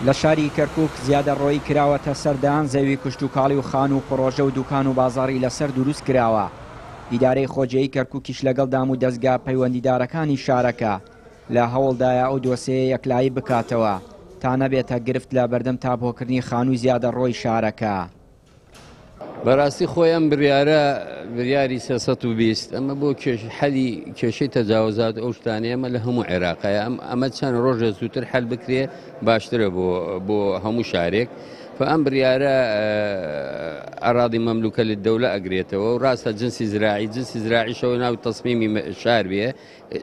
لە شاری کەرکوک زیادەڕۆیی کراوەتە سەر دەیان زەوی کشتوکاڵی و خانوو و پڕۆژە و دوکان و بازاڕی لەسەر دروست کراوە، ئیدارەی خۆجێیی کەرکوکیش لەگەڵ دامودەزگا پەیوەندیدارەکانی شارەکە لە هەوڵدایە ئەو دۆسێیە یەکلایی بکاتەوە تا نەبێتە گرفت لە بەردەم تاپۆکردنی خانووی زیادەڕۆی شارەکە. بەراستی خۆی ئەم بریارە بریاری 320 ئەمە بۆ کێش حەلی کێشەی تەجاوزات ئەو شتانەیە ئەمە لە هەموو عێراقەیە ئەم ئەمە چەند ڕۆژێ زووتر حەل بکرێ باشترە بۆ بۆ هەموو شارێک فئەم بریارە ئەراضی مەملوکە للدەولە ئەگرێتەوە و ڕاستە جنسی زراعی جنسی زراعیشەوە ناو تەسمیمی شار بێ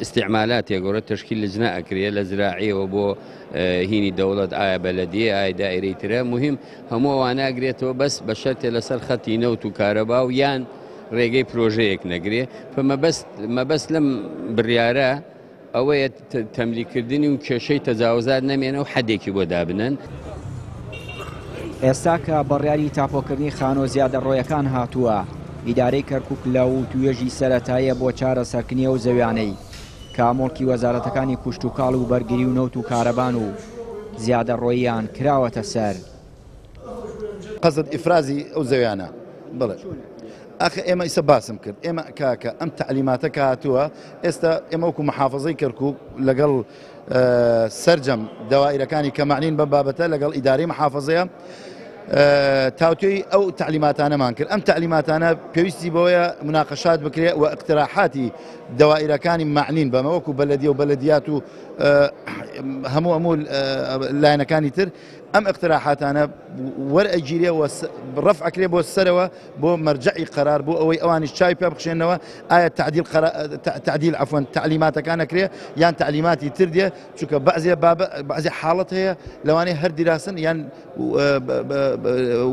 ئیستیعمالاتێک گۆڕێ تەشکیل لجنە ئەکرێ لە زراعیەوە بۆ هینی دەوڵەت ئایا بەلەدیە ئایا دائرەی ترە مهم هەموو ئەوانە ئەگرێتەوە بەس بە شەرتێ لەسەر خەتی نەوت و کارەبا و یان ڕێگەی پرۆژەیەک نەگرێ مەبەست مەبەست لەم بڕیارە ئەوەیە تەملیکردنی و کێشەی تەجاوزات نەمێنە و حەدێکی بۆ دابنەن. ئێستا کە بڕیاری تاپۆکردنی خانووە زیادەڕۆیەکان هاتووە، ئیدارەی کەرکوک لە وتووێژی سەرەتاییە بۆ چارەسەرکردنی ئەو زەویانەی کە موڵکی وەزارەتەکانی کوشتوکاڵ و بەرگری و نەوت و کارەبان و زیادەڕۆییان کراوەتە سەر. قەزد ئیفرازی ئەو زەویانە بڵێ ئاخە ئێمە ئیسە باسم کرد ئێمە کاکە ئەم تەعلیماتە کە هاتووە ئێستا ئێمە وەکو محافظەی کەرکوک لەگەڵ سەرجەم دەوائیرەکانی کە مەعنین بەم بابەتە لەگەڵ ئیدارەی محافظەیە تاوتوێی ئەو تعلیماتانەمان کرد ئەم تعلیماتانە پێویستی بەوەیە مناقەشات بکرێ و اقتراحاتی دەوائیرەکانی معنین بەمە وەکو بەلەدیە و بەلەدیات و هەموو هەموو لایەنەکانی تر ئەم اقتراحاتانە وەرئەگیرێ و ڕەفع ئەکرێ بۆ سەرەوە بۆ مەرجەعی قەرار بۆ ئەوەی ئەوانیش چاوی پێ بخشێنەوە ئایا تعدیل تعدیل عفوا تعلیماتەکان ئەکرێ یان تعلیماتی تر دێ چونکە بەعزێ بابە بەعزێ حاڵەت هەیە لەوانەیە هەر دیراسن یان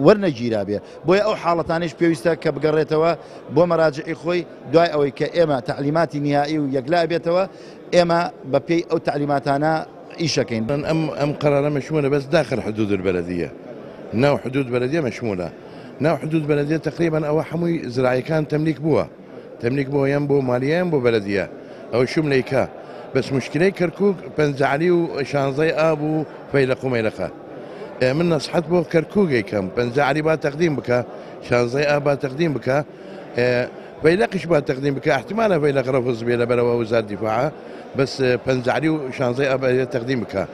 وەرنەگیرا بێ بۆیە ئەو حاڵەتانیش پێویستە کە بگەڕێتەوە بۆ مەراجعی خۆی دوای ئەوەی کە ئێمە تعلیماتی نهایی و یەکلا بێتەوە ئێمە بەپێی ئەو تعلیماتانە ئیشەکەین. ئەم ئەم قەرارە مەشمولە بەس داخل حدود البلدیە ناو حدود بلدیە مەشمولە ناو حدود بلدیە تقریبا ئەوە حەمووی زراعیەکان تەملیک بووە تەملیک بووە یان بۆ مالیە یان بۆ بلدیە ئەوە شوم لەیکا بەس مشکلەی کەرکوک پەنجە عەلی و شانزەی ئاب و فەیلەق و مەیلەقە من نەسحەت بۆ کەرکوک ئەیکەم پەنجە عەلی با تەقدیم بکە شانزەی ئاب با تەقدیم بکە فەیلەقیش با تەقدیم بکە احتمالە فەیلەق ڕەفز بێ لەبەرەوە وزارت دیفاعە بەس پەنجە عەلی و شانزەی ئاب ئەبێ تەقدیم بکە.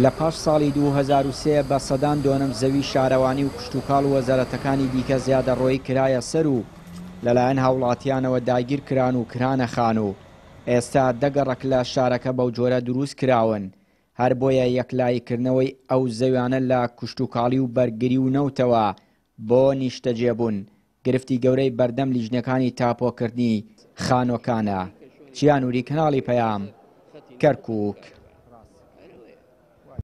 لە پاش ساڵی 2003 بە سەدان دۆنم زەوی شارەوانی و کشتوکاڵ و وەزارەتەکانی دیکە زیادەڕۆیی کرایە سەر و لەلایەن هاوڵاتیانەوە داگیرکران و کرانە خانوو، ئێستا دە گەڕەک لە شارەکە بەوجۆرە دروست کراون، هەر بۆیە یەکلاییکردنەوەی ئەو زەویانە لە کشتوکاڵی و بەرگری و نەوتەوە بۆ نیشتەجێبوون گرفتی گەورەی بەردەم لیژنەکانی تاپۆکردنی خانووەکانە. چیا نوری، کەناڵی پەیام، کەرکوک.